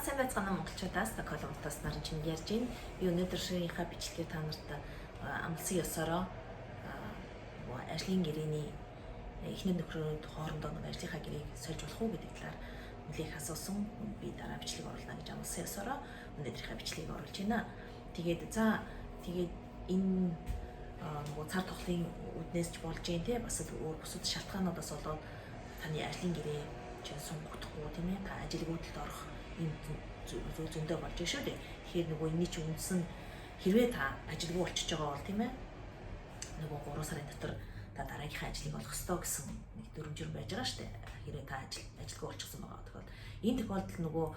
Сайн байцгаана уу, монголчуудаа. Стокгольм хотоос наран чинь ярьж байна. Би өнөөдрийнхөө бичлэгээр та нарт амлсан ёсороо ажлын гэрээний эхнэр нөхрийн хоорондоо нэг ажлынхаа гэрээг сольж болох уу гэдэг талаар нэлээх асуусан. Би дараа бичлэг оруулна гэж амласан ёсороо өнөөдрийнхөө бичлэгийг оруулж байна. Тэгээд за тэгээд энэ нөгөө цар тахлын үднээс ч болж гин те, бас өөр бусад шалтгаануудаас болоод таны ажлын гэрээ чинь сунгагдахгүй, тийм ээ, та ажилгүйдэлд орох ийм зүйл зөндөө болж байгаа шүү дээ. Тэгэхээр нөгөө энэний чинь үндсэн хэрвээ та ажилгүй болчихж байгаа бол, тийм ээ, нөгөө 3 сарын дотор та дараагийнхаа ажлыг олох ёстой гэсэн нэг дүрмжир байж байгаа шүү дээ. Хэрвээ та ажилгүй болчихсон байгаа тохиолдолд, энэ тохиолдолд нөгөө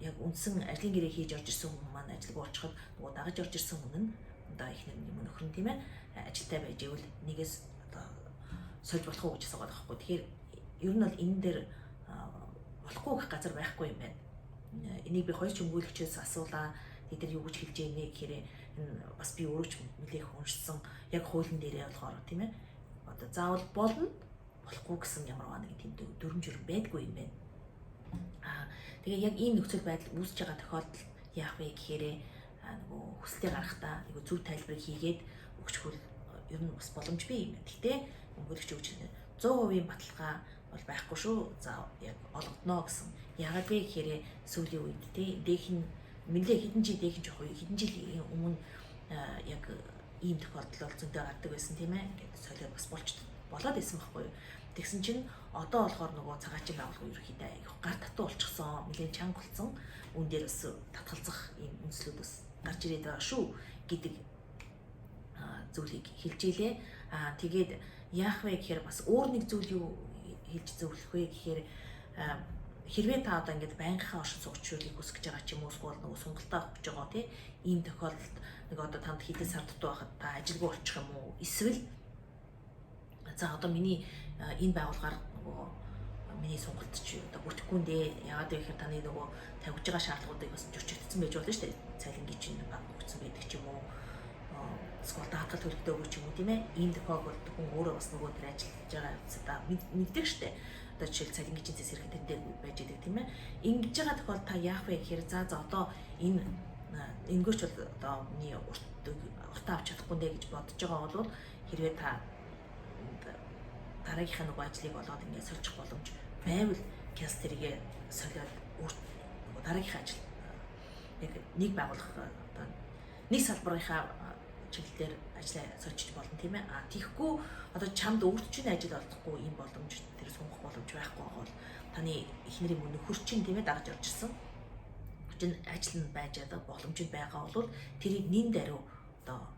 яг үндсэн ажлын гэрээ хийж орж ирсэн хүн маань ажилгүй болчиход нөгөө дагаж орж ирсэн хүн нь одоо эхнэр юм нөхөр нь, тийм ээ, ажилтай байж ивэл нэгээс одоо сольж болох уу гэж асуугаад байгаа байхгүй. Тэгэхээр ер нь бол энэ дээр болохгүй гэх газар байхгүй юм байна. Энийг би хоёр ч өмгөөлөгчөөс асуулаа. Тэд нар юу гэж хэлж ийм гэхээр энэ бас би өөрөө ч нэлээх уншсан, яг хуулийн дээрээ болохоор, тийм ээ, одоо заавал болно, болохгүй гэсэн ямар нэг тийм дүрм журм байдгүй юм байна. Тэгээ яг ийм нөхцөл байдал үүсэж байгаа тохиолдолд яах вэ гэхээр нөгөө хүсэлтээ гаргахдаа нөгөө зөв тайлбарыг хийгээд өгчхөл ер нь бас боломж бий юм байна. Гэхдээ өмгөөлөгч юу гэж 100% баталгаа бол байхгүй шүү. За яг олгодноо гэсэн. Яагаад вэ гэхээр сүүлийн үед те дээхэн нэлээ хэдэн жил дээхэн жоох хэдэн жилийн өмнө яг ийм тохиолдол бол зөндөө гардаг байсан, тийм ээ. Ингээд солиод бас болж болоод исэн байхгүй юу. Тэгсэн чинь одоо болохоор нөгөө цагаачийн байгууллага ерөөхдөө их гар татуу болчихсон, нэлээд чанга болсон. Үн дээр бас татгалзах ийм үндслүүд бас гарч ирээд байгаа шүү гэдэг зүйлийг хэлж илээ. Тэгээд яах вэ гэхээр бас өөр нэг зүйл юу хэлж зөвлөх вэ гэхээр хэрвээ та одоо ингээд байнгынхаа оршин суугчруулыг хүсэж байгаа ч юм уу, эсвэл нөгөө сунгалтаа авах гэж байгаа тий ийм тохиолдолд нэг одоо танд хэдэн сар дутуу байхад та ажилгүй болчих юм уу? Эсвэл за одоо миний энэ байгууллагаар нөгөө миний сонголт чи одоо бүртгэхгүй нэ. Яагаад гэхээр таны нөгөө тавьж байгаа шаардлагуудыг бас зөрчигдсөн байж болно шүү дээ. Цалингийн чинь баг өгсөн байдаг ч юм уу, эсвэл даатгал төлөгдөөгүй ч юм уу, тийм ээ. Ийм тохиолдолд хүн өөрөө бас нөгөө тэр ажиллаж байгаа явцдаа мэддэг шүү дээ. Одоо жишээл цалингийн чинь зэс хэрэг тэн дээр байж идэг, тийм ээ. Ингэж байгаа тохиолдолд та яах вэ гэхээр за одоо энэ энгөөч бол одоо миний уртаа авч чадахгүй нэ гэж бодож байгаа бол хэрвээ та дараагийнхаа нөгөө ажлыг олоод ингээд сольчих боломж байвал кяс тэргээ солиод нөгөө дараагийнхаа ажил яг нэг байгууллага одоо нэг салбарынхаа чиглэлээр ажлаа сольчих болно, тийм ээ. А тийхгүй одоо чамд өөрт чинь ажил олдохгүй, ийм боломж тэр сунгах боломж байхгүй бол таны эхнэрийн мөн нөхөр чинь, тийм ээ, дагаж орж ирсэн чинь ажил нь байж байгаа боломж нь байгаа бол тэрийг нин даруй одоо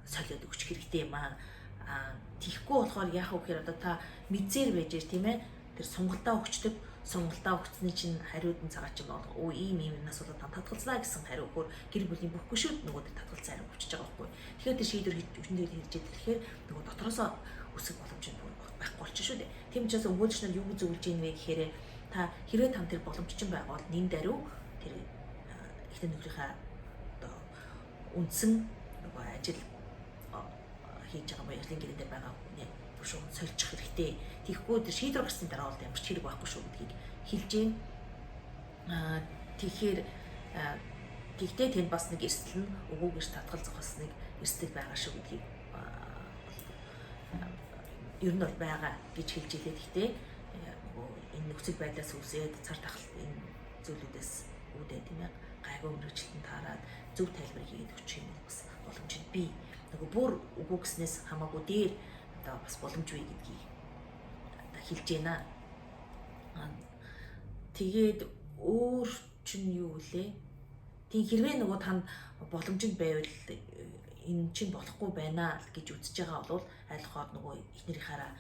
солиод өгчих хэрэгтэй юм аа. А тийхгүй болохоор яах вэ гэхээр одоо та мэдсээр байж, тийм ээ, тэр сунгалтаа өгчдөг, сунгалтаа өгсөний чинь хариуд нь цагаач юм бол өө ийм ийм юмнаас болоод татгалзнаа гэсэн хариу өгөхөөр гэр бүлийн бүх гишүүд нөгөө тэр татгалзсан хариу өгчөж байгаа байхгүй. Тэгэхээр тэр шийдвэр өчнөөр хийж тэгэхээр нөгөө дотроосоо өсөх боломж нь байхгүй болчих шүү дээ. Тийм учраас өмгөөлөгч нар юу зөвлөж ийн вэ гэхээр та хэрвээ там тэр боломж чинь байгаа бол нин даруй тэр эхнэр нөхрийнхээ одоо үндсэн нөгөө ажил хийж байгаа буюу ажлын гэрээ дээр байгаа хүний шууд сольчих хэрэгтэй. Тэгэхгүй тэр шийдвэр гарсны дараа бол ямар ч хэрэг байхгүй шүү гэдгийг хэлж байна. Тэгэхээр тэгтээ тэнд бас нэг эрсдэл нь үгүй гэж татгалзах бас нэг эрсдэл байгаа шүү гэдгийг ер нь бол байгаа гэж хэлж илээ. Тэгтээ нөгөө энэ нөхцөл байдлаас үүсээд цар тахал энэ зүйлүүдээс үүдээ, тийм ээ, гайгүй мэрэгчлэн таарад зөв тайлбар хийгээд өгчих юм бол бас боломж нь бий. Нөгөө бүр үгүй гэснээс хамаагүй дээр одоо бас боломж бий гэдгийг одоо хэлж байна. Тэгээд өөр чинь юу вүлээ? Тийм, хэрвээ нөгөө танд боломж нь байвал энэ чинь болохгүй байна гэж үзэж байгаа бол айлхаар нөгөө эхнэрийнхаараа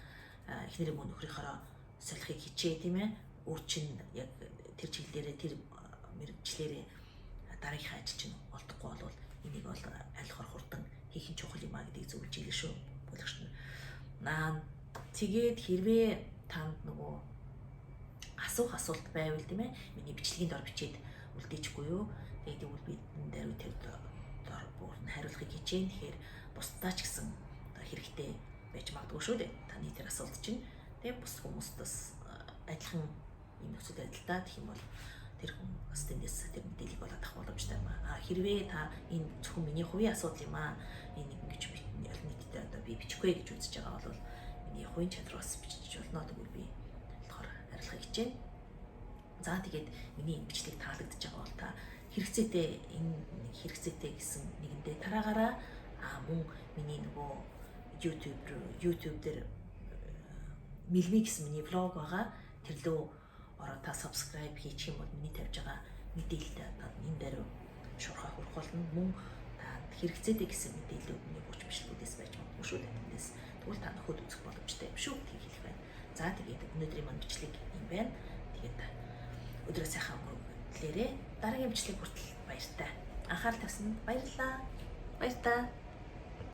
эхнэрийн мөн нөхрийнхаараа солихыг хичээ, тийм ээ. Өөр чинь яг тэр чиглэлээрээ тэр мэрэгчлэрээ дараагийнхаа ажил чинь олдохгүй бол энийг бол айлхаар хурдан хийх нь чухал юм а гэдгийг зөвлөж илээ шүү. Болгогч нь. Тэгээд хэрвээ танд нөгөө асуух асуулт байвал, тийм ээ, миний бичлэгийн дор бичээд үлдээчихгүй юу. Тэгээд тэгвэл би даруй тэр дор бүр нь хариулахыг хичээн. Тэгэхээр бусдаа ч гэсэн одоо хэрэгтэй байж магадгүй шүү дээ. Таны тэр асуулт чинь тийм бус хүмүүст бас адилхан ийм нөхцөл байдалтай. Тэгэх юм бол Тэр хүн бас тэндээс тэр мэдээллийг болоод авах боломжтой юм аа. Хэрвээ та энэ зөвхөн миний хувийн асуудал юм аа. Энэ ингэж олон нийтэд одоо би бичихгүй гэж үзэж байгаа бол миний хувийн чат руу бас бичиж болно. Тэгвэл би болохоор арилгахыг хичээнэ. За тэгээд миний энэ бичлэг таалагдж байгаа бол та хэрэгцээтэй, энэ хэрэгцээтэй гэсэн нэгэндээ тараагаараа, мөн миний нөгөө YouTube руу, YouTube дээр Милми гэсэн миний vlog байгаа. Тэр лөө ороо та subscribe хийчих юм бол миний тавьж байгаа мэдээлэлд та энэ дээр шуурхай хүрэх болно. Мөн та хэрэгцээтэй гэсэн мэдээллүүд миний хууч бичлэгүүдээс байж магадгүй шүү дээ. Тэндээс тэгвэл та нөхөд үзэх боломжтой юм шүү гэдгийг хэлэх байна. За, тэгээд өнөөдрийн маань бичлэг юм байна. Тэгээд өдрөө сайхан өнгөрүүлээрэй. Дараагийн бичлэг хүртэл баяртай. Анхаарал тавьсанд баярлалаа. Баяртай.